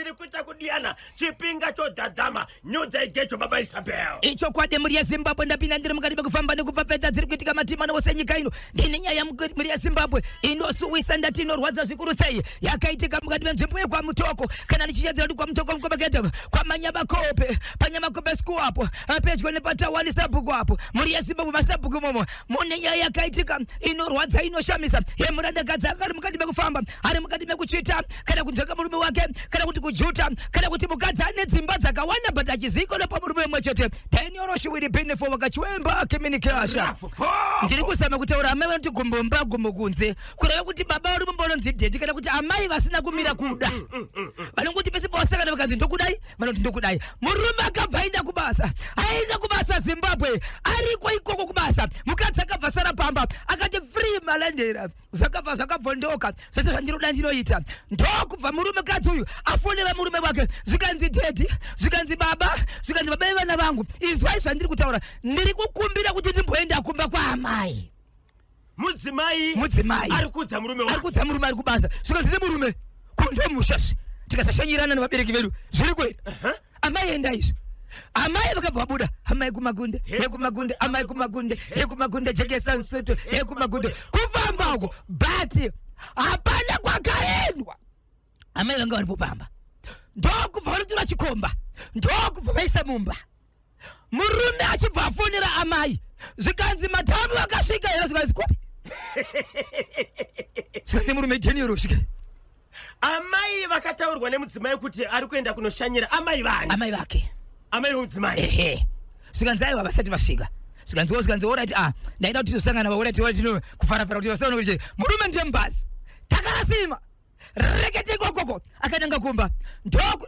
Dziri kuita kudiyana chipinga chodhadhama nyudza igejo baba Isabel. Ichokwadi, mhuri yeZimbabwe, ndapinda ndiri mukati mekufamba nekupfapfedza dziri kuitika matimana ose enyika ino. Ndine nyaya, mhuri yeZimbabwe, inosuwisa, ndati inorwadza zvikuru sei, yakaitika mukati menzvimbo yekwaMutoko. Kana ndichinyadzira kuti kwaMutoko, mukovaketa kwaManyamakope, paNyamakope school apo, pedyo nepatawani sabhuku apo. Mhuri yeZimbabwe, masabhuku imomo mune nyaya yakaitika inorwadza, inoshamisa, yemurandakadzi akari mukati mekufamba, ari mukati mekuchita kana kunzveka murume wake, kana kuti kujuta, kana kuti mukadzi ane dzimba dzakawanda but achizivikanwa pamurume mumwe chete. Daniel Shiwiri Benefo vakachiwemba keminikasha. Ndiri kuzama kutaura amai vanoti gumbo mba gumbo kunze, kureva kuti baba vari mumba vanonzi daddy, kana kuti amai vasina kumira kuda, vanongoti pese pavasangana vakanzi ndokudai, vanoti ndokudai. Murume akabva aenda kubasa, aenda kubasa, Zimbabwe, ariko ikoko kubasa, mukadzi akabva sara pamba, akati free malandera, zvakabva zvakabvondoka zvese, zvandinoda ndinoita. Ndokubva murume kadzi uyu afonera murume wake, zvikanzi daddy, zvikanzi baba, zvikanzi baba vevana vangu, inzwai zvandiri kutaura, ndiri kukumbira kuti ndimboenda kumba kwaamai. Mudzimai. Mudzimai. Ari kuudza murume ari wake. Kuudza murume ari kubasa, zvikanzi nemurume, kondomushasvi tikasashanyirana nevabereki vedu zviri kweri. Amai enda izvi. Amai vakabva vabuda, amai kumagunde hekumagunde, amai kumagunde hekumagunde, jekesa nsutu hekumagunde, kufamba uko, but hapana kwakaendwa. Amai vanga varipo pamba, ndokubva vanotora chikomba, ndokubva vaisa mumba. Murume achibva afonera amai, zvikanzi madhamu vakasvika here? Zvikanzi kupi? Zvikanzi nemurume, Daniel usvike. Amai vakataurwa nemudzimai kuti ari kuenda kunoshanyira amai vani? Amai vake. Amai vomudzimai. Ehe. Zvikanzi aiwa, vasati vasvika. Zvikanzi zvikanzi alright, ah, ndaida kuti tizosangana, alright, alright, no kufarafara kuti vasaona kuti murume ndiye mubhazi takarasima rekete ikokoko. Akananga kumba, ndoku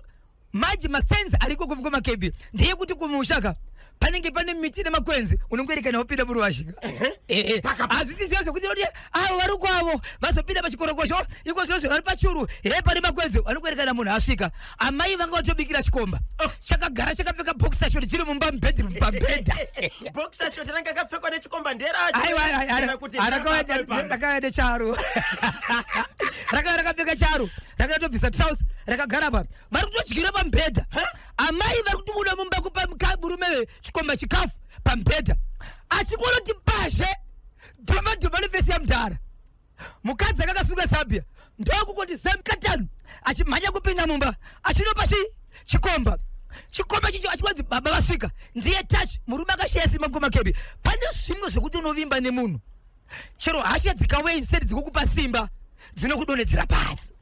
maji masenzi ariko kumakebi ndeyekuti kumushaka panenge pane miti nemakwenzi, unongoerekana wapinda muri wasvika. Ehe, hazvisi zviya zvokuti kuti avo vari kwavo vazopinda pachikorokosho iko zvinozvo vari pachuru he pane makwenzi, vanongoerekana munhu asvika. Amai vanga vatobikira chikomba chakagara chakapfeka boxer short, chiri mumba, mubedroom, pambedha. Boxer short ranga akapfekwa nechikomba nderacho? Aiwa, Kana kuti nderababa? Rakauya necharo, rakauya rakapfeka charo, rakatobvisa trouser, rakagara pa vari kutodyira pamubhedha. Amai vari kutobuda mumba kupa murume chikomba chikafu pamubhedha, asi kuona kuti pazhe dhoma dhoma neface yamudhara. Mukadzi akakasunga zambia, ndokungoti zemkatani achimhanya kupinda mumba, achinopa chi chikomba chikomba chicho, achikwanzi baba vasvika, ndiye touch. Murume akashaya simba. Mukoma Kebi, pane zvimwe zvekuti unovimba nemunhu, chero hasha dzikauya, instead dzikukupa simba dzinokudonhedzera pasi.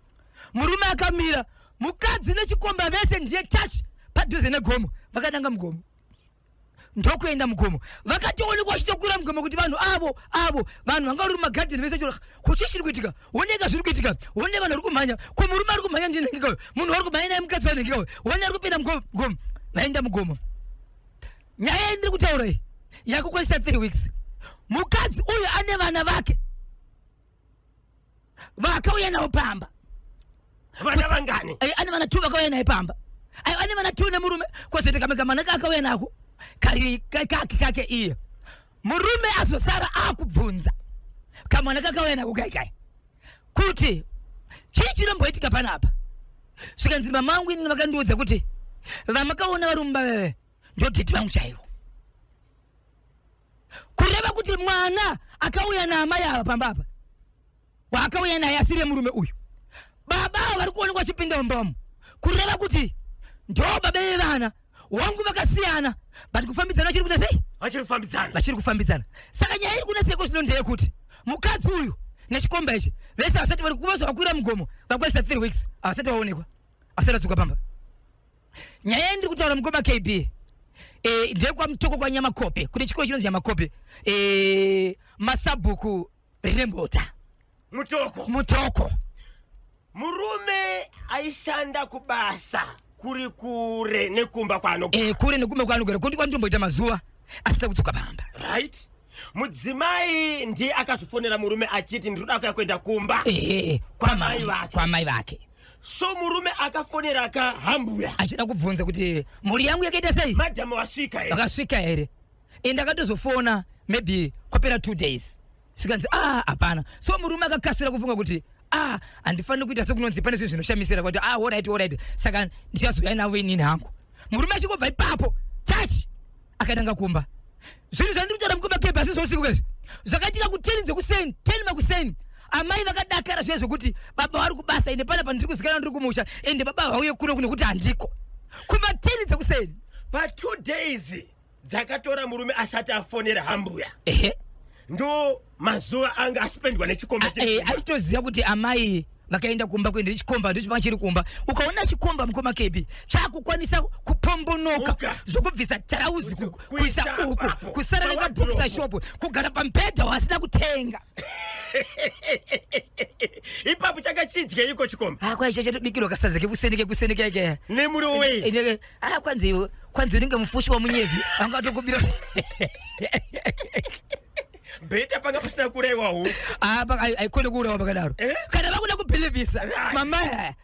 Murume akamira, mukadzi nechikomba vese ndiye touch padhuze negomo, vakananga mugomo, ndokuenda mugomo. Vakatoonekwa vachitokwira mugomo, kuti vanhu avo vanhu vanga vari mumagadheni vese chiro kuchi chiri kuitika, oneka zviri kuitika, one vanhu vari kumhanya, ko murume ari kumhanya ndinhengekayo, munhu ari kumhanya naye mukadzi wanhengekayo, one ari kupinda mugomo. Vaenda mugomo. Nyaya yandiri kutaura iyi yakukwanisa 3 weeks. Mukadzi uyu ane vana vake vakauya navo pamba. Vana vangani? Ane vana two vakauya naye pamba. Ayo ane vana two nemurume, kwozoita kamwe kamwana kaakauya nako kari kake kake iye. Murume azosara akubvunza kamwana kakauya nako kai kai kuti chii chinomboitika panapa. Zvikanzi mama vangu inini vakandiudza kuti vamakaona vari mumba veve ndodaddy vangu chaivo, kureva kuti mwana akauya naamai ava pamba apa, waakauya naye asiri murume uyu. Baba ava vari kuonekwa vachipinda mumba umu, kureva kuti ndo baba vevana wangu, vakasiyana, but kufambidzana vachiri kuita sei? Vachiri kufambidzana. Vachiri kufambidzana. Saka nyaya iri kunetseko zvino ndeyekuti mukadzi uyu nechikomba ichi vese vasati vari kuva zvavakwira mugomo, vakwanisa 3 weeks havasati vaonekwa, havasati vadzoka pamba. Nyaya yandiri kutaura, mukoma KB, ndekwaMutoko kwaNyamakope, kune chikoro chinonzi Nyamakope, masabhuku rine mbota. Mutoko. Mutoko. Murume aishanda kubasa kuri kure nekumba kwaanogara. Kure nekumba kwaanogara, kuti kwanotomboita mazuva asina kudzoka pamba. Right, mudzimai ndiye akazofonera murume achiti ndinoda kuya kuenda kumba kwamai vake. Kwamai vake. So murume akafonera akahambuya achida kubvunza kuti mhuri yangu yakaita sei, madhamu vasvika here? Vakasvika here? Ende akatozofona maybe kwapera 2 days, zvikanzi, ah, hapana. So murume akakasira kufunga kuti a handifaniri kuita sekunonzi pane zvinhu zvinoshamisira kuti a alright, alright, saka ndichazouya navo inini hangu. Murume achingobva ipapo touch akatanga kumba. Zvinhu zvandiri kutaura, mukoma Kepi, asi zvousiku kezvi zvakaitika ku10 dzekuseni, 10 makuseni. Amai vakadakara zviye zvokuti baba vari kubasa, ende panapa ndiri kuzikana ndiri kumusha, ende baba vauye kuno nekuti handiko kuma 10 dzekuseni. Pa2 days dzakatora murume asati afonera hambuya, ndo mazuva anga aspendwa nechikomba chiri kumba. Aitoziva kuti amai vakaenda kumba kuenda nechikomba, ndochipanga chiri kumba. Ukaona chikomba, mukoma Kepi, chakukwanisa kupombonoka Muka. zvokubvisa tarauzi, kuisa kuisa uku, apapo, kusara nekabhokisa pawardrobe. shopo, kugara pamubhedha waasina kutenga. Ipapo chakachidyeiko chikomba? Ah, kwai chachatobikirwa kasadza kekuseni, kekuseni keke Nemuriwo wei? Ah, kwanzi unenge mufushi wamunyevhi angatokubira. Bheta panga pasina kuraiwa huku. Ah, aikone kuurawa pakadaro. Eh? Kana vakuda kubhilivhisa mama,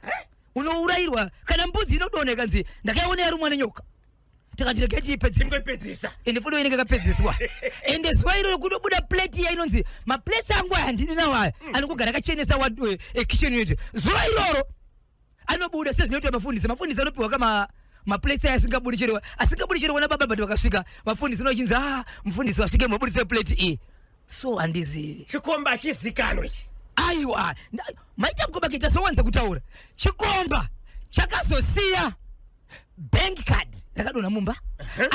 unourayirwa kana mbudzi inodonha ikanzi ndakaiona yarumwa nenyoka, tikati regai tiipedzise. Tingoipedzisa. Ende fundo inenge yakapedziswa, ende zuva iroro kunobuda plate iya inonzi maplates angu aya handidi nawo aya, anongogara akachenesa kitchen unit. Zuva iroro anobuda sezvinoitwa mafundisi. Mafundisi anopiwa kama maplates aya asingabudi chero, asingabudi chero vana baba, but vakasvika mafundisi unochinzi, ah, mufundisi wasvike, mabudise plate iyi. So handizivi. Chikomba hachizikanwe ichi. Aiwa, maita mukoma kuita sowanza kutaura. Chikomba chakazosiya bank card rakadonha mumba,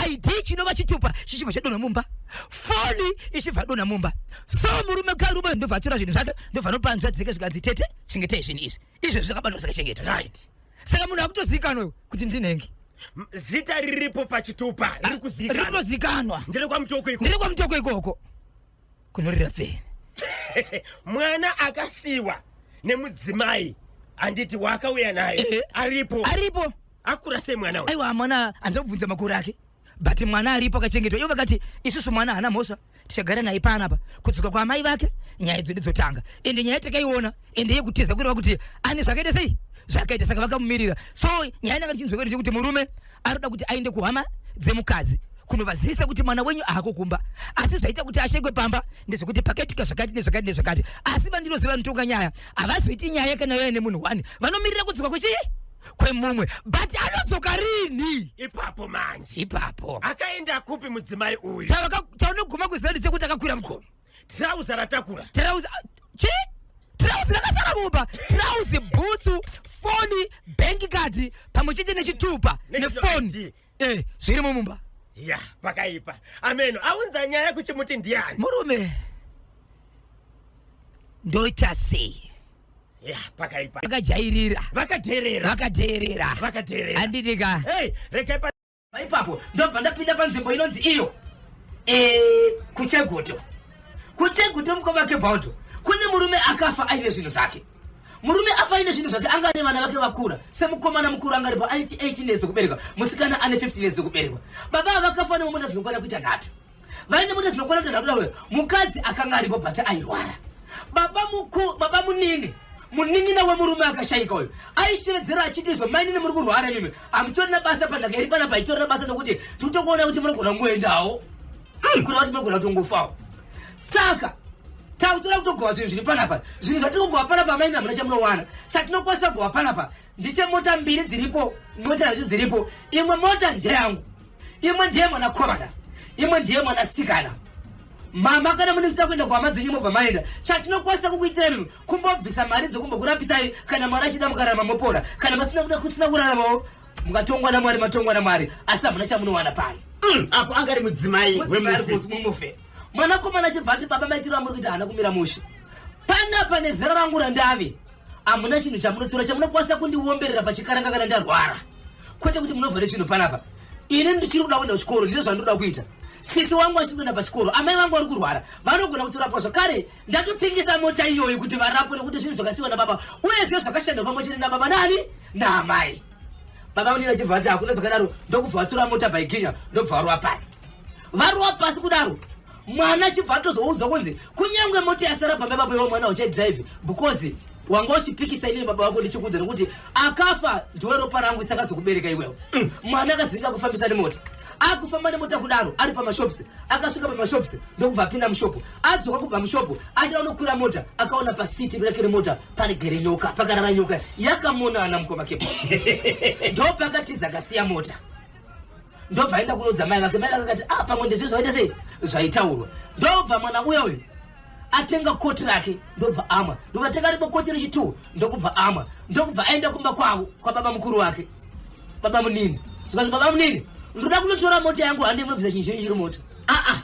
ID chinova chitupa chichibva chadonha mumba, foni ichibva donha mumba. So murume karume ndobva atora zvinhu zvake, ndobva anopa hanzvadzi dzake, zvikanzi, "Tete, chengetei zvinhu izvi." Izvezvi zvakabatwa, zvakachengetwa. Saka munhu akutozivikanwa kuti ndinenge Zita riripo pachitupa riri kuzikanwa. Riri kutozikanwa. Ndiri kwaMutoko iko. Ndiri kwaMutoko ikoko kunorira peni. Mwana akasiwa nemudzimai, handiti, waakauya naye? Aripo? Aripo. Akura sei mwana uyu? Aiwa, mwana handina kubvunza makore ake, but mwana aripo, akachengetwa. Ivo vakati, "Isusu mwana haana mhosva, tichagara naye panapa kudzoka kwaamai vake." Nyaya dzedu dzotanga, ende nyaya takaiona, ende yekutiza kureva kuti ane zvakaita sei, zvakaita, saka vakamumirira. So nyaya inanga tichinzwa kwedu chekuti murume arikuda kuti aende kuhama dzemukadzi kunovazivisa kuti mwana wenyu haako kumba, asi zvaita kuti ashekwe pamba ndezvekuti pakaitika zvakati nezvakati nezvakati. Asi vandinoziva vanotonga nyaya havazoiti nyaya kana vaine munhu one, vanomirira kudzoka kwechii, kwemumwe. But anodzoka rini? Ipapo manje. Ipapo. Akaenda kupi mudzimai uyu? Chaunoguma kuziva ndechekuti akakwira mugomo. Tirauza ratakura. Tirauzi chi tirauzi rakasara mumba, tirauzi, bhutsu, foni, bank card pamwe chete nechitupa nefoni. ID. Zviri mumumba. Ya, pakaipa. Ameno aunza nyaya kuchimuti ndiani? Murume, ndoita sei? Ya, pakaipa. Vakajairira. Vakadherera. Vakadherera. Vakadherera. Handitika? Hey, regai pa Ipapo ndobva ndapinda panzvimbo inonzi iyo kuChegutu. KuChegutu, mukoma Kebhauto, kune murume akafa aine zvinhu zvake. Murume afa aine zvinhu zvake, anga ane vana vake vakura. Semukomana mukuru anga aripo ane 18 years dzekuberekwa, musikana ane 15 years dzekuberekwa. Baba ava vakafa nemota dzinokwana kuita nhatu, vaine mota dzinokwana kuita nhatu daro. Mukadzi akanga aripo but airwara. Baba muku baba munini, munin'ina wemurume akashayika uyu, aishevedzera achiti, "Izvo mainini muri kurwara imimi, hamutorina basa panhaka iri panapa, haitorina basa nekuti tikutokuona kuti munogona kungoendawo, kureva kuti munogona kutongofawo. Saka takutoda kutogova zvinhu zviri panapa. Zvinhu zvatiri kugova panapa, maini, hamuna chamunowana. Chatinokwanisa kugova panapa ndechemota mbiri dziripo, mota nadzo dziripo. Imwe mota ndeyangu, imwe ndiye mwanakomana, imwe ndiye mwanasikana. Mama, kana mune kuda kuenda kuhama dzenyu, mobva maenda. Chatinokwanisa kukuitirai mimi kumbobvisa mari dzekumbokurapисai. Kana Mwari achida, mukararama mopora. Kana masina kuda, kusina kuraramawo, mukatongwa naMwari, matongwa naMwari, asi hamuna chamunowana pano." Apo anga ari mudzimai wemufi. Mumufe. Mwanakomana achibva ati, "Baba, maitiro amuri kuita haana kumira mushe panapa. Nezera rangu randave, hamuna chinhu chamunotora chamunokwanisa kundiomberera pachikaranga kana ndarwara, kwete kuti munovha nezvinhu panapa. Ini ndichiri kuda kuenda kuchikoro, ndine zvandinoda kuita. Sisi wangu achiri kuenda pachikoro, amai vangu vari kurwara, vanogona kutorapwa zvakare. Ndatotengesa mota iyoyi kuti varapwe, nekuti zvinhu zvakasiyiwa nababa uyezve zvakashandwa pamwe chete nababa nani naamai." Baba munini achibva vati, "Hakuna zvakadaro." Ndokubva vatora mota bhaiginya, ndobva varova pasi. Varova pasi kudaro, mwana achibva atozoudzwa kunzi kunyange mota yasara pamba ipapo, iwo mwana uchaidhiraivhi because Wanga uchipikisa inini baba vako ndichikuudza nekuti akafa ndiwe ropa rangu takazokubereka iwewe. Mwana akazinga kufambisa nemota. Akufamba nemota kudaro ari pamashops, akasvika pamashops ndokubva apinda mushopu. Adzoka kubva mushopu achida kunokwira mota, akaona pasiti rake remota panegere nyoka, pakarara nyoka yakamonana mukoma Kepo. Ndopakatiza akasiya mota. Ndobva aenda kunoudza mai vake. Mai vake akati, ah, pamwe ndizvo zvaita sei zvaitaurwa. Ndobva mwana uya uyu atenga koti rake ndobva amwa, ndobva atenga ribo koti rechitu ndokubva amwa, ndokubva aenda kumba kwavo kwababa mukuru wake, baba munini. Zvikanzi, baba munini, ndoda kunotora mota yangu, hande munobvisa chinhu chenyu chiri mota. Aa,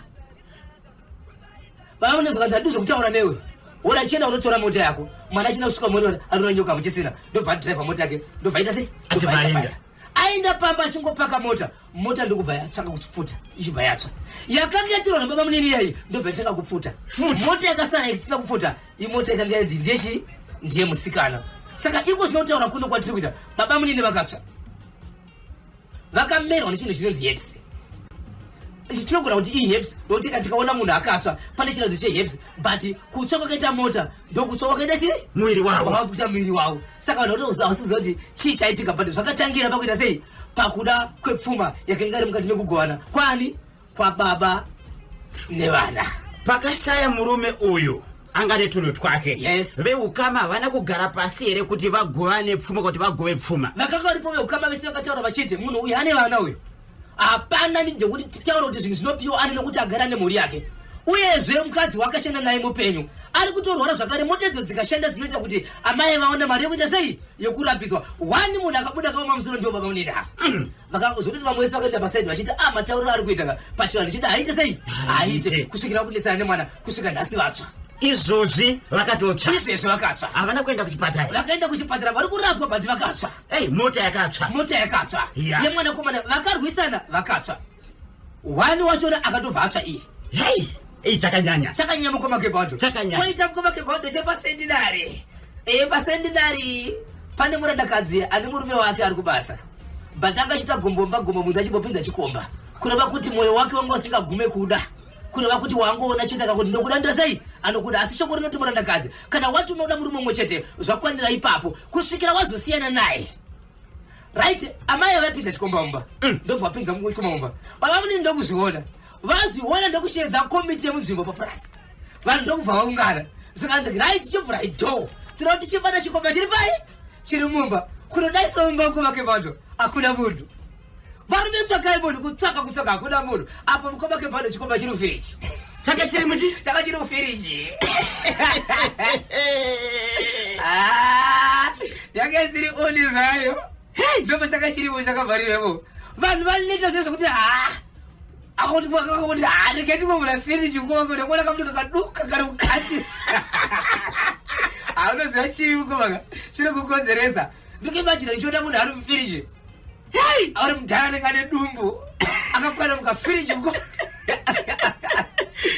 baba munini, zvikanzi handizvo kutaura newe, wora chienda unotora mota yako. Mwana achina kusvika mota arina nyoka muchisina, ndobva adhiraivha mota yake, ndobva aita sei, Achibva aenda. Aenda pamba achingopaka mota, mota ndokubva yatsvaka kupfuta, ichibva yatsva. Yakanga yatirwa nababa munini iyayi ndobva yatanga kupfuta. Mota yakasara isina kupfuta imota yakanga yanzi ndiyechi ndiye musikana. Saka iko zvinotaura kuno kwatiri kuita, baba munini vakatsva, vakamerwa nechinhu chinonzi herpes. Ichi tinogona kuti iherpes nokuti kana tikaona munhu akatsva pane chiratidzo cheherpes, but kutsva kwakaita mota ndokutsva kwakaita chii mwiri wavo, wakakuita mwiri wavo. Saka vanhu havasi kuziva kuti chii chaitika, but zvakatangira pakuita sei, pakuda kwepfuma yakanga iri mukati mekugovana kwani kwababa nevana. Pakashaya murume uyu anga netunhu twake. Yes. Veukama havana kugara pasi here kuti vagovane pfuma, kuti vagove pfuma? Vakanga varipo veukama vese vakataura vachiti munhu uyu ane vana uyu, hapana ndekuti titaure kuti zvinhu zvinopiwa ane nokuti agara nemhuri yake. Uyezve mukadzi wakashanda naye mupenyu ari kutorwara zvakare, mota idzo dzikashanda dzinoita kuti amai vaone mari yekuita sei, yekurapiswa. One munhu akabuda kaoma musoro ndiwo baba munini ha vakazototi vamwe vese vakaenda pasaidi vachiti a matauriro ari kuita ka pachivanhu chida haite sei, haite kusvikira kunetsana nemwana kusvika nhasi vatsva. Izvozvi vakatotsva. Izvezvi vakatsva. Havana kuenda kuchipatara. Vakaenda kuchipatara, vari kurapwa, but vakatsva. Ei, mota yakatsva. Mota yakatsva yemwanakomana, vakarwisana vakatsva. One wachona akatobva atsva iye. Hei, ei, chakanyanya. Chakanyanya mukoma Kebhando. Chakanyanya. Koita mukoma Kebhando chepasendinari. Pasendinari pane murandakadzi ane murume wake ari kubasa, but anga achiita gombomba gombo munhu achimbopinza chikomba, kureva kuti mwoyo wake wanga usingagume kuda, kureva kuti wangoona chete akakuti ndokuda ndira sei anokuda. Asi shoko rinoti murandakadzi, kana wati unoda murume mumwe chete zvakwanira ipapo kusvikira wazosiyana naye. Right, amai vapinda chikomba mumba, ndobva vapinza chikomba mumba, baba munini ndokuzviona, vazviona ndokusheedza komiti yemunzvimbo papurasi, vanhu ndokubva vaungana. Zvikanzi, right, chivhurai door, tinoda tichibata chikomba chiri pai chiri mumba. Kunodaisa mumba mukoma Kebhando hakuna munhu. Varume tsvakai munhu, kutsvaka kutsvaka hakuna munhu. Apo mukoma Kebhando chikomba chiri mufiriji. Chake chiri muchi chaka chiri mufiriji. Ah, yanga isiri oni zvayo, ndopa chaka chirimo chakavharirwemo. Vanhu vanoita zvo zvekuti ha akuti ha regai ndimbovhura firiji mukoma, ndikuona kamuti kakaduka kari kukatisa. Haunoziva chivi mukoma chinokukonzeresa. Ndikuimajina ndichiona munhu ari mufiriji, hei, ari mudhara anenge ane dumbu akakwana mukafiriji mukoma.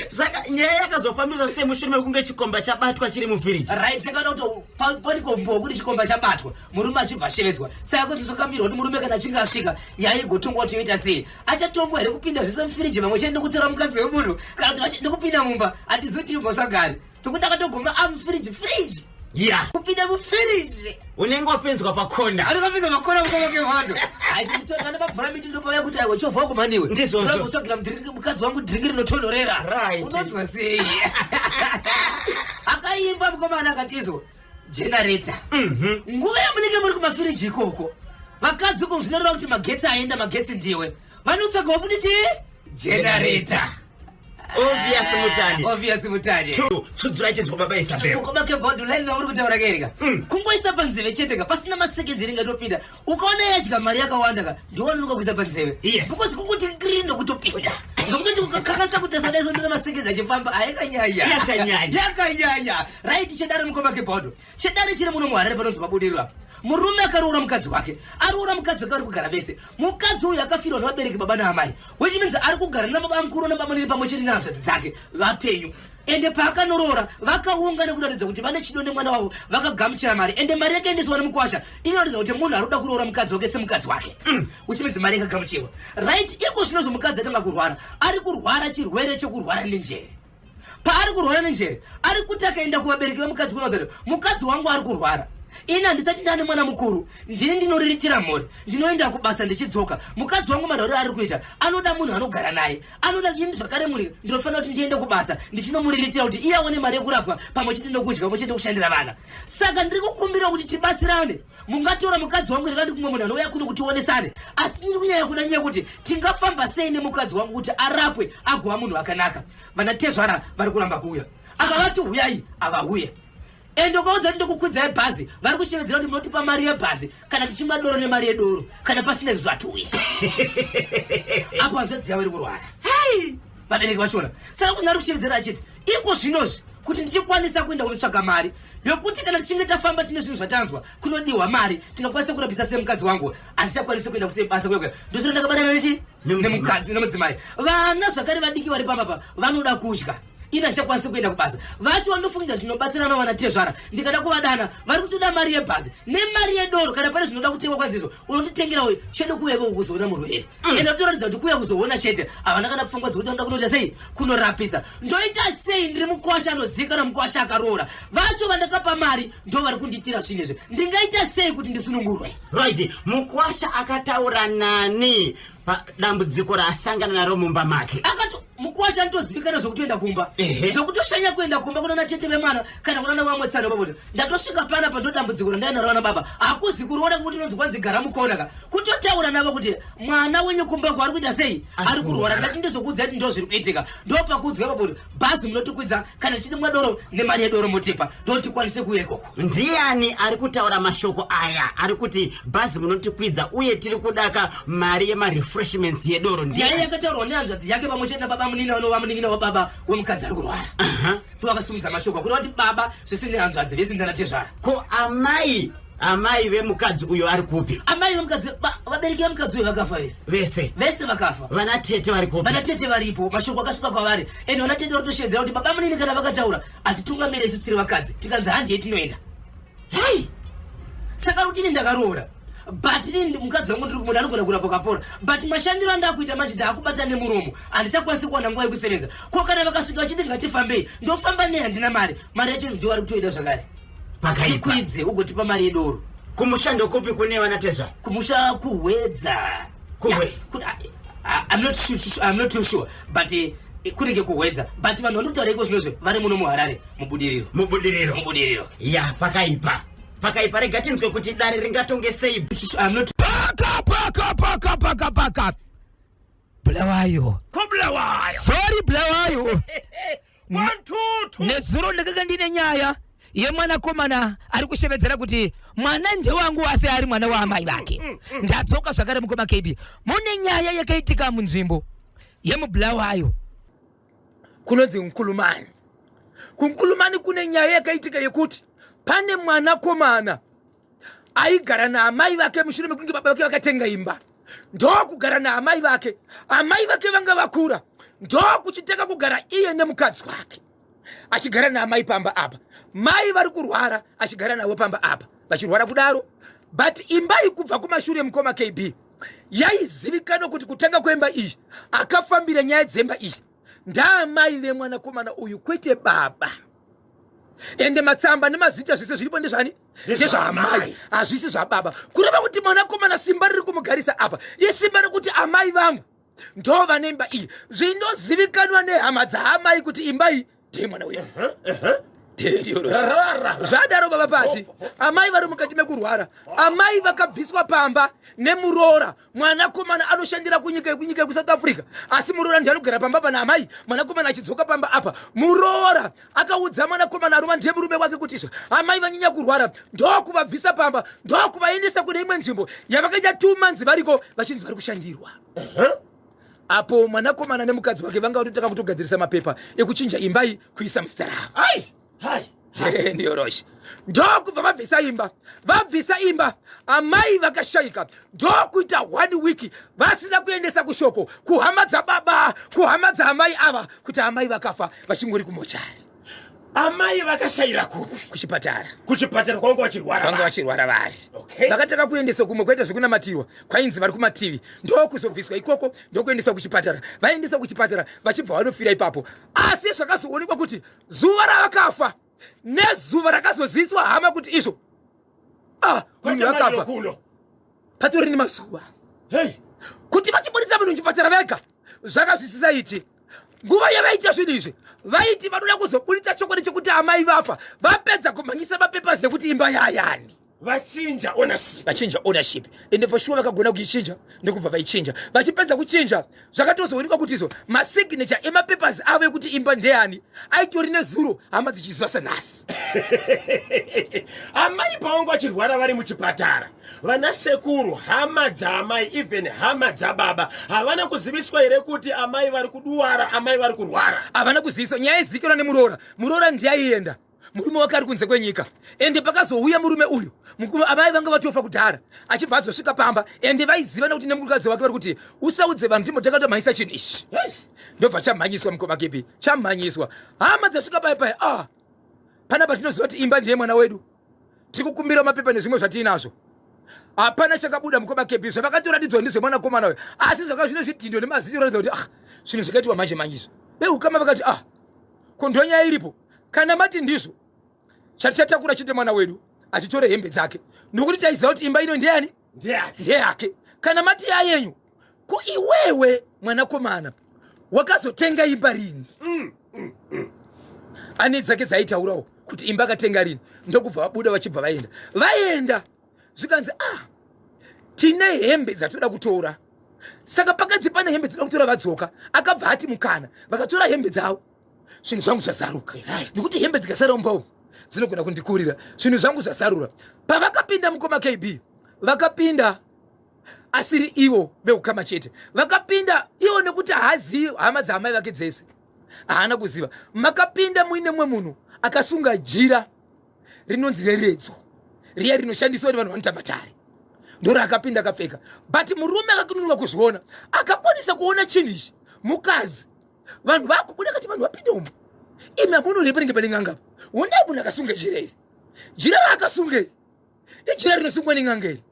Saka nyaya yakazofambiswa sei mushure mekunge chikomba chabatwa chiri mufiriji? Right, chakaona kuti panikombo kuti chikomba chabatwa, murume achibva ashevedzwa. Saka kuti zvakamirwa kuti murume kana achinge asvika nyaya igotongwa kuti yoita sei, achatongwa here kupinda zvese mufiriji vamwe chete nekutora mukadzi wemunhu, kana kuti nekupinda mumba. Hatizivi kuti mhosva gari tokuti akatoguma amufiriji firiji kupinda mufiriji. Unenge wapinzwa pakona. Anokapinza pakona mukoma Kebhando. Haisi kutora kana mabvura miti ndopauya kuti aiwa chovha kumaniwe. Ndizvozvo. Kutsvagira mukadzi wangu dhiringi rinotonhorera. Right. Unonzwa sei? Akaimba mukomana akati izvo generator. Nguva yamunenge muri kumafiriji ikoko, vakadzi uko zvinoreva kuti magetsi aenda, magetsi ndiwe vanotsvagawo futi chii, generator. Obvious mutani. Obvious mutani. Two, tsudzura chinzwa baba Isabel. Mukoma Kebhando, line ramuri kutaura kerika kungoisa panzeve chete ka, pasina masekenzi ringatopinda. Ukaona yadya mari yakawanda ka, ndiwanonoka kuisa panzeve. Because kungoti ngiri nokutopinda, zvokutoti ukakanganisa kuti asadai sondona masekenzi achifamba, ayakanyanya. Yakanyanya. Yakanyanya. Right, chedare mukoma Kebhando, chedare chiri muno muHarare panonzi paBudiriro apa. Murume akaroora mukadzi wake, aroora mukadzi wake, ari kugara vese. Mukadzi uyu akafirwa nevabereki, baba naamai, which means ari kugara nababa mukuru nababa munini pamwe chete nehanzvadzi dzake vapenyu. Ende paakanoroora vakaungana kuratidza kuti vane chido nemwana wavo, vakagamuchira mari. Ende mari yakaendeswa nemukwasha inoratidza kuti munhu ari kuda kuroora mukadzi wake semukadzi wake, which means mari yakagamuchirwa. Right, iko zvinozvo mukadzi atanga kurwara, ari kurwara chirwere chekurwara nenjere. Paari kurwara nenjere, ari kuti akaenda kuvabereki vemukadzi kunoudza kuti mukadzi wangu ari kurwara, ini handisati ndane mwana mukuru, ndini ndinoriritira mhuri, ndinoenda kubasa ndichidzoka. Mukadzi wangu marwariro ari kuita anoda munhu anogara naye, anoda ini zvakare mhuri, ndinofanira kuti ndiende kubasa ndichinomuriritira kuti iye aone mari yekurapwa pamwe chete nokudya, pamwe chete nekushandira vana. Saka ndiri kukumbira kuti tibatsirane. Mungatora mukadzi wangu ndikati kumwe munhu anouya kuno kuti tionesane, asi ndiri kunyanya kuda nyaya yekuti tingafamba sei nemukadzi wangu kuti arapwe agova munhu akanaka. Vana tezvara vari kuramba kuuya, akavati huyai avauye. Ende ukaudza kuti ndokukwidzai bhazi, vari kushevedzera kuti munotipa mari yebhazi kana tichimwa doro nemari yedoro, kana pasina izvo hatiuye. Apo hanzvadzi yavo iri kurwara, vabereki vachona. Saka kunhu ari kushevedzera achiti iko zvinozvi kuti ndichikwanisa kuenda kunotsvaga mari yokuti kana tichinge tafamba tine zvinhu zvatanzwa kunodiwa mari, tingakwanisa kurapisa semukadzi wangu, handichakwanisi kuenda kusebasa kwekwe, ndosira ndakabatana nechi nemukadzi nemudzimai. Vana zvakare vadiki vari pamba pa vanoda kudya, ini handichakwanisi kuenda kubasa. Vacho vandofungira tinobatsirana vana tezvara, ndikada kuvadana vari kutoda mari yebhazi nemari yedoro, kana pane zvinoda kutengwa kwanzizvo unotitengera uyu chedu kuuya ikoko kuzoona murwere. Ende kutoratidza kuti kuuya kuzoona chete, havana kana pfungwa dzekuti vanoda kunoita sei kunorapisa. Ndoita sei? Ndiri mukwasha anozivikanwa, mukwasha akaroora. Vacho vandakapa mari ndo vari kundiitira zvinhu izvi. Ndingaita sei kuti ndisunungurwe? Right, mukwasha akataura nani padambudziko raasangana naro mumba make? Akati mukwasha anotozivikanwa zvekutoenda kumba, zvokutoshanya kuenda kumba kunana tete vemwana kana kunana vamwe tsano pakuti ndatosvika panapa, ndo dambudziko randainaro vana baba. Hakuzi kuroora kwekuti inonzi kwanzi gara mukona ka, kutotaura navo kuti mwana wenyu kumba kwaari kuita sei, ari kurwara, ndati ndizokuudzai kuti ndo zviri kuitika. Ndopakuudzwa ipapo kuti bhazi munotikwidza kana tichiti mwa doro nemari yedoro motipa, ndotikwanise kuuya ikoko. Ndiani ari kutaura mashoko aya ari kuti bhazi munotikwidza uye tiri kudaka mari yemarefreshments yedoro? Nyaya yakataurwa nehanzvadzi yake pamwe chete nababa munini vanova munin'ina wababa wemukadzi ari kurwara. Ndovakasimudza mashoko akuda kuti baba zvese nehanzvadzi vese ndana tezvara. Ko amai vemukadzi uyo ari kupi? Amai vemukadzi, vabereki vemukadzi uyo vakafa vese. Vese? Vese vakafa. Vana tete vari kupi? Vana tete varipo, mashoko akasvika kwavari. Ende vana tete vari kutoshevedzera kuti baba munini kana vakataura hatitungamire isu tiri vakadzi, tikanzi handiye tinoenda. Hei, saka kuti ini ndakaroora, but ini mukadzi wangu ndiri kumuda, anogona kurapwa kapora, but mashandiro andakuita manje ndaakubata nemuromo, handichakwanisi kuwana nguva yekusevenza. Ko kana vakasvika vachiti ngatifambei, ndofamba nei? Handina mari, mari yacho ndiyo vari kutoida zvakare. Pakaipa. Tikwidze ugotipa mari yedoro. Kumusha ndokupi kune vana tezvara? Kumusha kuHwedza. Kuhwe? Yeah, I'm not too sure, but kunenge kuHwedza, but vanhu vanotaura iko zvinozvo vari muno muHarare, muBudiriro. Mubudiriro. Mubudiriro. Ya, pakaipa, pakaipa. Rega tinzwe kuti dare ringatonge sei. I'm not Paka paka paka paka paka Bulawayo. KoBulawayo. Sorry, Bulawayo. Kwantutu. Nezuro ndakanga ndine nyaya yemwanakomana ari kushevedzera kuti mwana ndewangu asi ari mwana waamai vake. Ndadzoka zvakare mukoma KB, mune nyaya yakaitika munzvimbo yemuBulawayo kunonzi Nkulumani. KuNkulumani kune nyaya yakaitika yekuti pane mwanakomana aigara naamai vake mushure mekunge baba vake vakatenga imba, ndokugara naamai vake. Amai vake vanga vakura, ndokuchitanga kugara iye nemukadzi wake, achigara naamai pamba apa. Mai vari kurwara, achigara navo pamba apa vachirwara kudaro. But imba iyi kubva kumashure, mukoma KB, yaizivikanwa kuti kutanga kwemba iyi, akafambira nyaya dzemba iyi ndaamai vemwanakomana uyu, kwete baba. Ende matsamba nemazita zvese zviripo ndezvani? Ndezvaamai, hazvisi zvababa. Kureva kuti mwanakomana simba riri kumugarisa apa isimba rekuti amai vangu ndo vane imba iyi. Zvinozivikanwa nehama dzaamai kuti imba iyi ndeyemwana uyu. Zvadaro baba pati amai vari mukati mekurwara, amai vakabviswa pamba nemuroora. Mwanakomana anoshandira kunyika yekunyika yekuSouth Africa, asi muroora ndiye anogara pamba pana amai. Mwanakomana achidzoka pamba apa, muroora akaudza mwanakomana arova ndiye murume wake kuti izvo amai vanyanya kurwara, ndokuvabvisa pamba, ndokuvaendesa kune imwe nzvimbo yavakaita 2 months variko vachinzi vari kushandirwa. Apo mwanakomana nemukadzi wake vanga vatotanga kutogadzirisa mapepa ekuchinja imba iyi kuisa muzita ravo. Ai hai. Ndiyoroshe ndokubva vabvisa imba, vabvisa imba, amai vakashayika, ndokuita 1 week vasina kuendesa kushoko kuhama dzababa, kuhama dzaamai ava kuti amai vakafa, vachingori kumochari. Amai vakashayira kupi? Kuchipatara. Kuchipatara kwanga vachirwara. Vanga vachirwara vari. Okay. Vakatanga kuendeswa kumwe kwaita zvekunamatirwa kwainzi vari kumativi ndokuzobviswa ikoko ndokuendeswa kuchipatara. Vaendeswa kuchipatara vachibva vanofira ipapo. Asi zvakazoonekwa kuti zuva ravakafa nezuva rakazoziviswa hama kuti izvo ah, munhu akafa patori nemazuva. Hey. Kuti vachiburitsa munhu muchipatara vega zvakazvisisaiti. Nguva yavaita zvinhu izvi vaiti vanoda kuzoburitsa chokwadi chekuti amai vafa vapedza kumhanyisa mapepers ekuti imba yayani. Vachinja ownership. Vachinja ownership. Ende for sure vakagona kuichinja ndokubva vaichinja. Vachipedza kuchinja zvakatozoonekwa kuti izvo masignature emapepers avo ekuti imba ndeyani aitori nezuro hama dzichiziva sanhasi. Amai pavanga vachirwara vari muchipatara vana sekuru hama dzaamai even hama dzababa havana kuziviswa here kuti amai vari kuduwara amai vari kurwara? Havana kuziviswa. Nyaya izivikanwa nemuroora. Muroora ndiye aienda, murume wake ari kunze kwenyika. Ende pakazouya murume uyu amai vanga vatofa kudhara achibva azosvika pamba ende vaiziva nekuti nemukadzi wake vari kuti usaudze vanhu timbotanga tamhanyisa chinhu ichi. Ndobva chamhanyiswa mukoma kepi chamhanyiswa. Hama dzasvika paya paya ah panapa tinoziva kuti imba ndiye mwana wedu, tiri kukumbira mapepa nezvimwe zvatiinazvo. Hapana chakabuda mukoma kepi zvavakatoratidzwa ndizvemwanakomana uyu, asi zvaka zvine zvidhindo nemazito ratidza kuti ah zvinhu zvakaitwa manje manje izvo. Veukama vakati ah ko ndonyaya iripo, kana mati ndizvo chatichatakura chete mwana wedu achitore hembe dzake nokuti taiziva kuti imba ino ndeyani ndeyake. Kana mati yayenyu ko iwewe mwanakomana wakazotenga imba rini? Ane dzake dzaitaurawo kuti imba akatenga rini, ndokubva vabuda vachibva vaenda. Vaenda zvikanzi ah tine hembe dzatoda kutora, saka pakadzi pane hembe dzinoda kutora vadzoka. Akabva ati mukana vakatora hembe dzavo zvinhu zvangu zvazaruka, nekuti hembe dzikasara mumba umu dzinogona kundikurira. Zvinhu zvangu zvazarura. Pavakapinda mukoma KB vakapinda asiri ivo veukama chete, vakapinda ivo nekuti haazivi hama dzaamai vake dzese, haana kuziva. Makapinda muine mumwe munhu akasunga jira rinonzi reredzo riya rinoshandiswa nevanhu vanoita matare, ndoraakapinda akapfeka. But murume akakununurwa kuzviona, akakwanisa kuona chinhu ichi mukadzi. Vanhu vakubuda kati vanhu vapinda umu, imi hamuno panenge pane n'anga, honai munhu akasunga jira iri, jira raakasunga iri ijira rinosungwa nen'anga iri.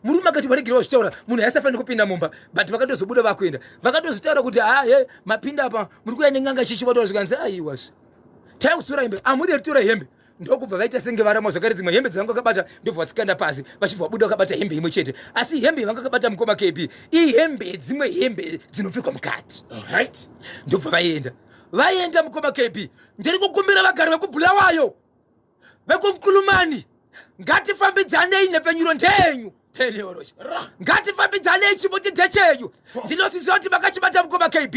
Murume akati varegerewa zvitaura, munhu aisafanira kupinda mumba, but vakatozobuda vakuenda vakatozotaura kuti ha he mapinda apa muri kuuya nen'anga chichi vataura zvikanzi aiwazve tai kutora hembe amudi ritora hembe. Ndokubva vaita senge varamwa zvakare dzimwe hembe dzavanga vakabata ndobva vatsikanda pasi vachibva vabuda vakabata hembe imwe chete. Asi hembe yavanga vakabata mukoma KB ihembe dzimwe hembe dzinopfekwa mukati. Right. Ndobva vaenda vaenda mukoma KB. Ndiri kukumbira vagari vekuBulawayo vekuNkulumani, ngatifambidzanei nhepfenyuro ndeyenyu ngatifambidzanei chimuti ndechenyu. Ndinozviziva kuti makachibata mukoma KB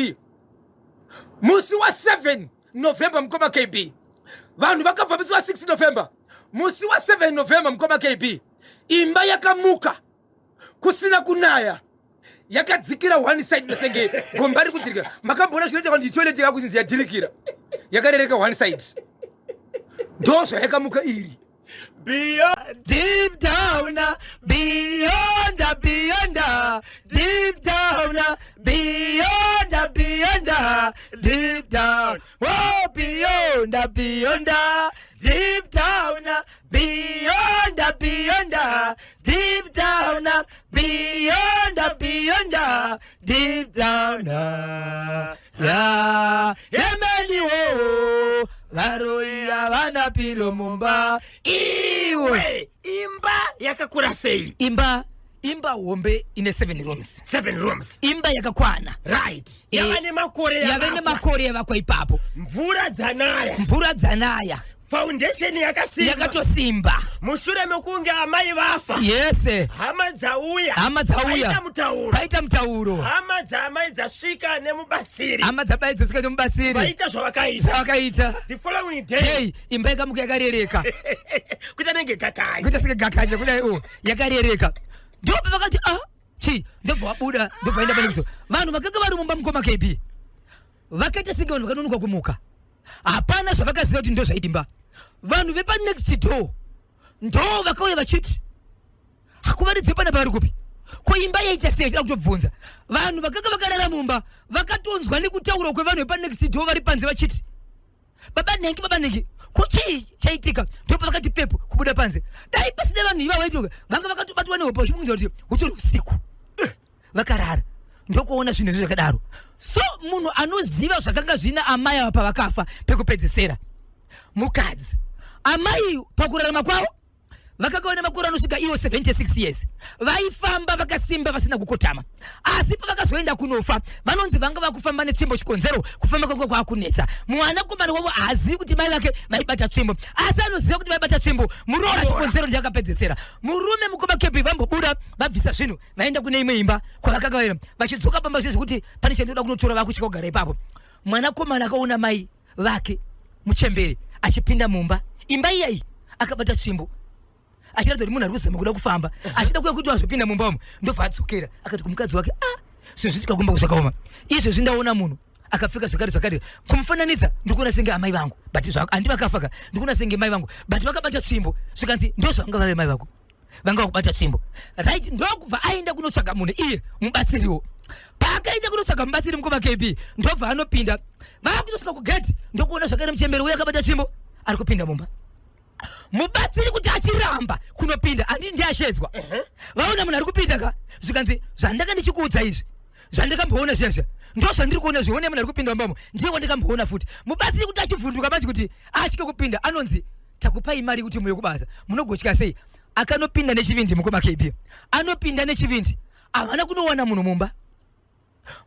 musi wa 7 November. Mukoma KB vanhu vakabva musi wa 6 November, musi wa 7 November mukoma KB imba yakamuka kusina kunaya, yakadzikira one side nesenge gomba riri kudzirika. Makamboona zvinoita kuti toilet yakuzinzi yadhirikira yakarereka one side, ndo zvayakamuka iri. Beyond, deep down, beyond, beyond, deep down, beyond, beyond, deep down, oh beyond, beyond, deep down, beyond, beyond, deep down, beyond, beyond, deep down, ya yemeniwo varoyi havana pilo mumba iwe. Imba yakakura sei? Imba imba hombe ine 7 rooms. 7 rooms. Imba yakakwana. Right. Yava nemakore yave nemakore yavakwa ipapo. Mvura dzanaya. Mvura dzanaya. Foundation yakasimba. Yakatosimba. Mushure mekunge amai vafa. Yes. Hama dzauya. Hama dzauya. Paita mutauro. Paita mutauro. Hama dzaamai dzasvika nemubatsiri. Hama dzabai dzasvika nemubatsiri. Vaita zvavakaita. Zvavakaita. The following day. Hey, imba yakamuka yakarereka. Kuita nenge gakanje. Kuita senge gakanje kudai oh, yakarereka. Ndipo vakati ah, chi, ndobva vabuda, ndobva vaenda pane kuzo. Vanhu vakanga vari mumba mukoma KB. Vakaita senge vanhu vakanonoka kumuka. Hapana zvavakaziva kuti ndo zvaidimba. Vanhu vepa next door ndo vakauya vachiti hakuvaridzi pana pari kupi, ko imba yaita sei? Vachida kutobvunza vanhu vakanga vakarara mumba, vakatonzwa nekutaura kwevanhu vepa next door vari panze vachiti Baba nhengi, baba nhengi, kuchii chaitika? Ndopavakati pepo kubuda panze. Dai pasina vanhu ivavo vaitoka vanga vakatobatwa nehope vachifungidzira kuti hutori usiku, vakarara ndokuona zvinhu izvi zvakadaro. So munhu anoziva zvakanga zvina amai ava pavakafa pekupedzesera, mukadzi. Amai pakurarama kwavo vakanga vane makore anosvika ivo 76 years, vaifamba vakasimba vasina kukotama, asi pavakazoenda kunofa vanonzi vanga vakufamba netsvimbo. Chikonzero kufamba kwanga kwakunetsa. Mwanakomana wavo haazivi kuti mai vake vaibata tsvimbo, asi anoziva kuti vaibata tsvimbo muroora. Chikonzero ndiakapedzesera murume mukoma Kepi vambobuda, vabvisa zvinhu, vaenda kune imwe imba kwavakanga vaenda. Vachidzoka pamba zvezvekuti pane chandinoda kunotora, vakuchika kugara ipapo. Mwanakomana akaona mai vake muchembere achipinda mumba, imba iyayi, akabata tsvimbo achiratidza kuti munhu ari kuzama kuda kufamba, achida kuya kuti azopinda mumba umu. Ndobva adzokera akati kumukadzi wake, "Ah, zvinhu zvitika kumba zvakaoma. Izvezvi ndaona munhu akapfeka zvakati zvakati, kumufananidza ndikuona senge amai vangu, but handi vakafaka, ndikuona senge mai vangu, but vakabata tsvimbo." Zvikanzi ndozvanga vave mai vako, vanga vakubata tsvimbo, right? Ndokubva aenda kunotsvaga munhu iye mubatsiriwo. Paakaenda kunotsvaga mubatsiri, mukoma KB, ndobva anopinda. Vaakutosvika kugate, ndokuona zvakare muchembere uye akabata tsvimbo ari kupinda mumba. Mubatsiri kuti achiramba kunopinda, handi ndiashedzwa, vaona munhu ari kupinda ka. Zvikanzi, "Zvandanga ndichikuudza izvi, zvandakamboona zviya zviya, ndo zvandiri kuona. Zvione munhu ari kupinda mumbamo, ndiye wandakamboona futi." Mubatsiri kuti achivhunduka manje kuti atye kupinda, anonzi, "Takupai mari kuti muye kubasa, munogotya sei?" Akanopinda nechivindi, mukoma KB, anopinda nechivindi. Havana kunowana munhu mumba.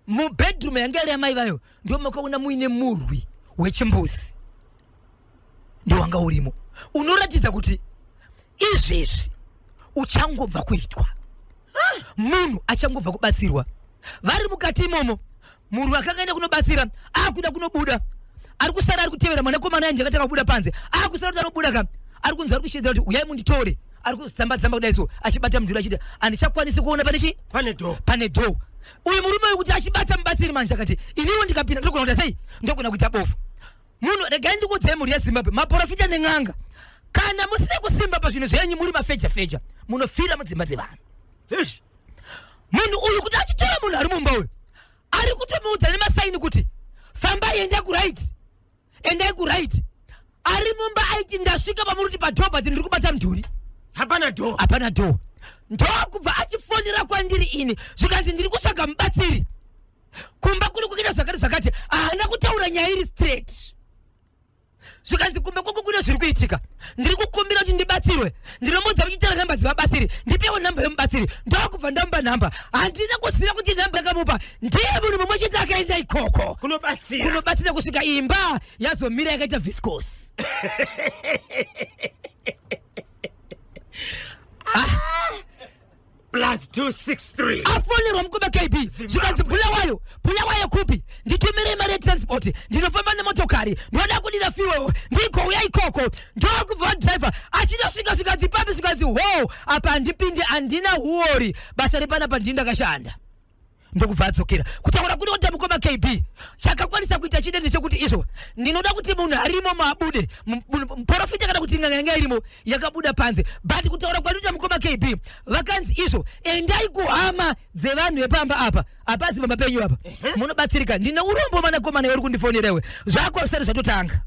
Mubedroom yange iri amai vayo ndo makaona muine murwi wechimbuzi, ndo wanga urimo, unoratidza kuti izvezvi uchangobva kuitwa, munhu achangobva kubatsirwa. Vari mukati imomo, murwi akanga enda kunobatsira akuda kunobuda, ari kusara ari kutevera mwanakomana yanje akatanga kubuda panze. Akusara kuti anobuda ka, ari kunzi ari kushedzera kuti, "Uyai munditore." Ari kuzamba zamba kudai so, achibata mudhuri achiti, "Handichakwanisi kuona pane chi Pane door. Pane door." Uyu murume uyu kuti achibata mubatsiri manje akati, "Iniwo ndikapinda ndogona kuita sei? Ndogona kuita bofu." Munhu, regai ndikuudzei, mhuri yeZimbabwe, maprofita nen'anga, kana musina kusimba pazvinhu zvenyu, muri mafeja feja, munofira mudzimba dzevanhu. Eish. Munhu uyu kuti achitora munhu ari mumba uyu, ari kutomuudza nemasaini kuti, "Fambai, enda kuright, endai kuright." Ari mumba aiti, "Ndasvika pamuri kuti padoor, but ndiri kubata mudhuri." Hapana door. Hapana door. Ndokubva achifonera kwandiri ini, zvikanzi, "Ndiri kutsvaga mubatsiri kumba kuri kuita zvakati zvakati." Haana kutaura nyaya iri straight. Zvikanzi, "Kumba kwako kune zviri kuitika, ndiri kukumbira kuti ndibatsirwe." Ndinomudza kuchitara nhamba dzevabatsiri, "Ndipewo nhamba yemubatsiri." Ndokubva ndamupa nhamba. Handina kuziva kuti nhamba yakamupa ndiye munhu mumwe chete akaenda ikoko kunobatsira. Kunobatsira, kusvika imba yazomira yakaita viscose. Plus 263. Afonerwa mukoma KB, zvikanzi, "Bulawayo, Bulawayo kupi? Nditumirei mari yetransport, ndinofamba nemotokari, ndoda kudira fuel, ndigouya ikoko." Ndokubva wadhiraivha achitosvika, zvikanzi, "Papi?" Zvikanzi, "Ho, apa handipindi, handina huori, basa repanapa ndini ndakashanda." Ndokubva adzokera. Kutaura kuri kuita mukoma KB, chakakwanisa kuita chide ndechekuti izvo ndinoda kuti munhu arimo maabude, muprofita kana kuti n'anga yanga irimo yakabuda panze. But kutaura kwandinoita, mukoma KB, vakanzi izvo, "Endai kuhama dzevanhu vepamba apa, hapasi pamba penyu apa, munobatsirika." Ndine urombo, mwanakomana uri kundifonera iwe, zvako zvisati zvatotanga.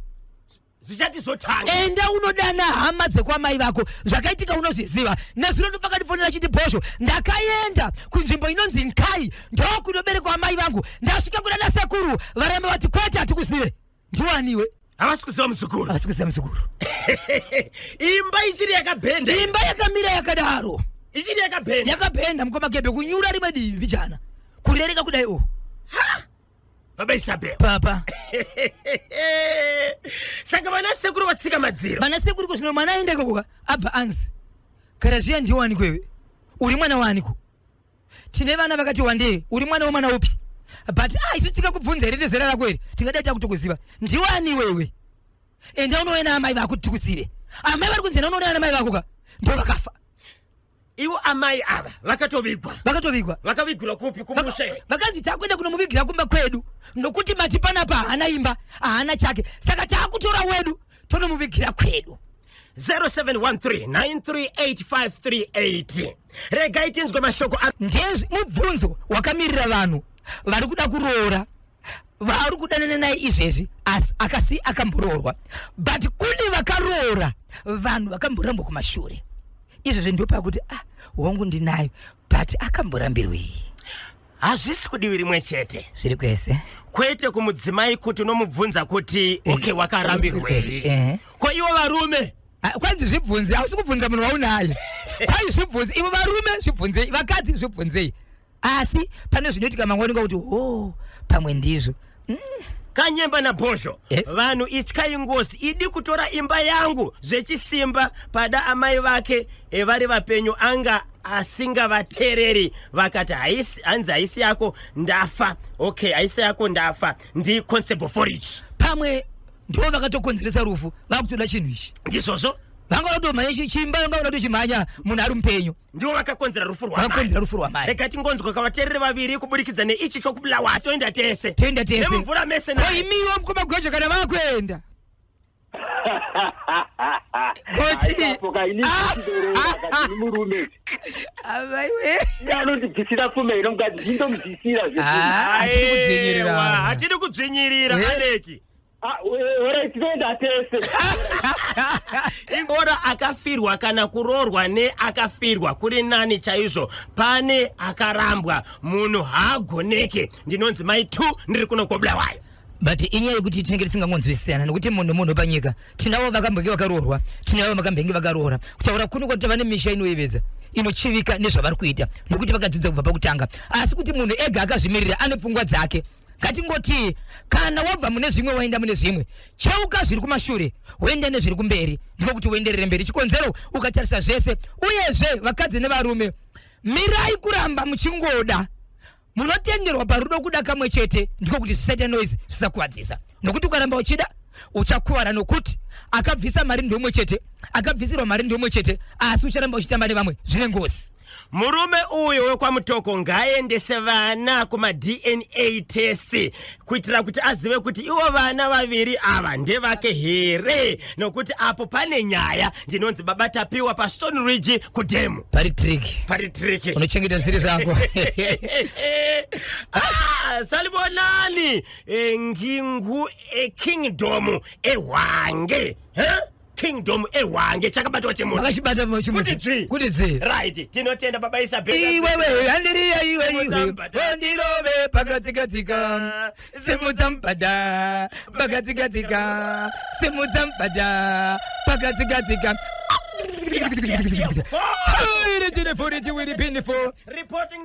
Zvichatizotanga. Enda unodana hama dzekwamai vako, zvakaitika unozviziva. Nezuro ndopakatifonera chiti, "Bhosho, ndakaenda kunzvimbo inonzi Nkai, ndokunoberekwa amai vangu. Ndasvika kudana sekuru, varamba vati kwete, hatikuzive, ndiwaniwe." Havasi kuziva muzukuru. Havasi kuziva muzukuru. Imba ichiri yakabhenda. Imba yakamira yakadaro. Ichiri yakabhenda. Yakabhenda, mukoma Kebe, kunyura rimwe divi mbijana, kurereka kudai o. Baba Isabel. Papa. Saka vana sekuru vatsika madziro. Vana sekuru, kuzvino mwana aenda ikoko, abva anzi, "Kara zviya, ndiwaniko iwe? Uri mwana waaniko? Tine vana vakati wandei, uri mwana womwana upi? But ah, isu tingakubvunza here nezera rako here? Tingadai takutokuziva. Ndiwani iwewe? Enda unouya naamai vako tikuzive." Amai vari kunzi, "Enda unouya namai vako ka, ndo vakafa." Ivo amai ava vakatovigwa. Vakatovigwa. Vakavigirwa kupi? Kumusha here? Vakanzi, "Takuenda kunomuvigira kumba kwedu, nokuti mati panapa haana imba, haana chake, saka taakutora wedu tonomuvigira kwedu." 0713938538. Regai tinzwe mashoko Ndezvi mubvunzo wakamirira vanhu vari kuda kuroora. Vaari kudanana naye izvezvi asi akasi akamboroorwa, but kune vakaroora vanhu vakamborambwa kumashure. Izvezvi ndopakuti ah, wangu ndinayo, but akamborambirwei? Hazvisi kudivi rimwe chete. Zviri kwese. Kwete kumudzimai kuti unomubvunza kuti okay, wakarambirwei? Ko ivo varume? Ah, kwanzi zvibvunze, hausi kubvunza munhu waunaye. Kwai zvibvunze ivo varume, zvibvunzei vakadzi, zvibvunzei. Asi pane zvinoitika mangwani kuti ho pamwe ndizvo. Kanyemba naBhozho. Yes. Vanhu ityai ngozi. Idi kutora imba yangu zvechisimba pada amai vake vari vapenyu anga asingavateereri, vakati haisi, hanzi haisi yako ndafa. Okay, haisi yako ndafa. Ndi Constable Forage. Pamwe ndo vakatokonzeresa rufu, vakutoda chinhu ichi. Ndizvozvo. Vanga vatomhanya chimba, vanga vada kutochimhanya munhu ari mupenyu. Ndivo vakakonzera rufu rwamai. Vakakonzera rufu rwamai. Rega tingonzwa kavateereri vaviri kuburikidza neichi chokubulawa. Toenda tese. Toenda tese. Nemumvura mese. Ko imiwo mukoma Gojo kana vakuenda? Kochi. Ipapo ka ini ndoroora ka ndini murume. Avaiwe. Iye anondibvisira pfuma ino mukadzi, ndindomubvisira zve. Ah, hatidi kudzvinyirira. Aiwa, hatidi kudzvinyirira. Aleki. Ah, alright, tinoenda tese. Ingora akafirwa kana kuroorwa neakafirwa kuri nani chaizvo pane akarambwa. Munhu haagoneke. Ndinonzi Mai 2, ndiri kuno koBulawayo. But inyaya yekuti tinenge tisingangonzwisisana, nekuti munhu munhu panyika. Tinavo vakambenge vakaroorwa, tinavo vakambenge vakaroora. Kutaura kuno kwati vane misha inoyevedza inochivika nezvavari kuita, nekuti vakadzidza kubva pakutanga. Asi kuti munhu ega akazvimirira ane pfungwa dzake. Ngatingoti kana wabva mune zvimwe waenda mune zvimwe, cheuka zviri kumashure woenda nezviri kumberi, ndiko kuti uenderere mberi. Chikonzero ukatarisa zvese. Uyezve vakadzi nevarume, mirai kuramba muchingoda. Munotenderwa parudo kuda kamwe chete, ndiko kuti zvisaita noise, zvisakuvadzisa, nokuti ukaramba uchida uchakuvara, nokuti akabvisa mari ndomwe chete, akabvisirwa mari ndomwe chete, asi ucharamba uchitamba nevamwe, zvine ngozi. Murume uyo wekwaMutoko ngaaendese vana kumaDNA test kuitira kuti azive kuti ivo vana vaviri ava ndevake here, nokuti apo pane nyaya. Ndinonzi Baba Tapiwa paStone Ridge kudhemu. Pari trick. Pari trick. Unochengeta zvisiri zvako. Ah, salibonani. Ngingu ekingdom ehwange. Eh? Kingdom ehwange chakabatwa chemunhu. Vakachibata chimuti. Kuti dzvi. Kuti dzvi. Right, tinotenda Baba Isabel. Iwewe handiriya, iwe iwe. Simudza mubhadha. Ondirove pakatsikatsika, simudza mubhadha pakatsikatsika, simudza mubhadha pakatsikatsika. Reporting.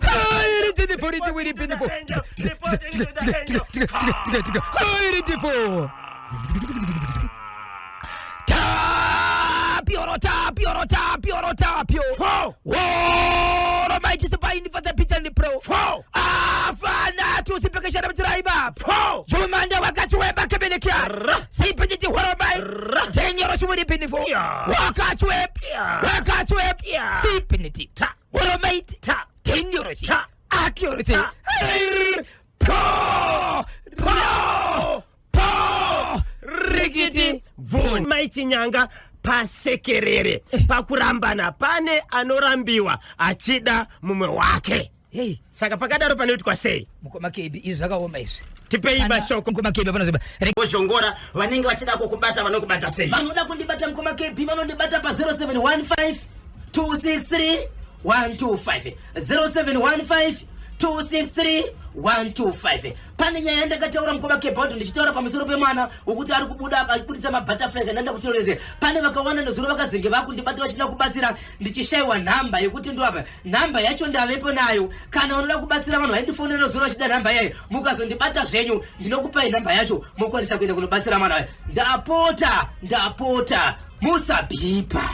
Tapio tapio tapio tapio. Four. Woro maitisipaini for the picture pro. Four. Afana tusipekeshana mutiraiba. Four. Jumanda wakachiweba kebenekia. Ra. Sipinditi horobai. Ra. Tenyoro shuvuripinifo. Yeah. Wakachwep. Yeah. Wakachwep. Yeah. Sipinditi. Ta. Horomaiti. Ta. Tenyoro shi. Ta. Akioro shi. Ta. Po. Po. Po. Rikiti. Bvuni. Mai Chinyanga pasekerere pakurambana pane anorambiwa achida mumwe wake. Hey. Saka pakadaro panoitwa sei? Mukoma KB, izvi zvakaoma izvi. Tipei mashoko. Mukoma KB, panoziva. Bozhongora, vanenge vachida kukubata vanokubata sei? Vanoda kundibata, mukoma KB, vanondibata pa 0715 263 125, 0715 263 125. Pane nyaya yandakataura, mukoma Kebhaudo, ndichitaura pamusoro pemwana wekuti ari kubuda achibuditsa mabutterfly. Kana ndanda kutiroreze, pane vakawanda nezuro vakazenge vakundibata vachida kubatsira, ndichishayiwa nhamba yekuti ndoapa nhamba yacho. Ndavepo nayo. Kana vanoda kubatsira, vanhu vaindifonera nezuro vachida nhamba yayo, mukazondibata zvenyu ndinokupai nhamba yacho, mokwanisa kuenda kunobatsira mwana wayo. Ndapota, ndapota, musabhipa.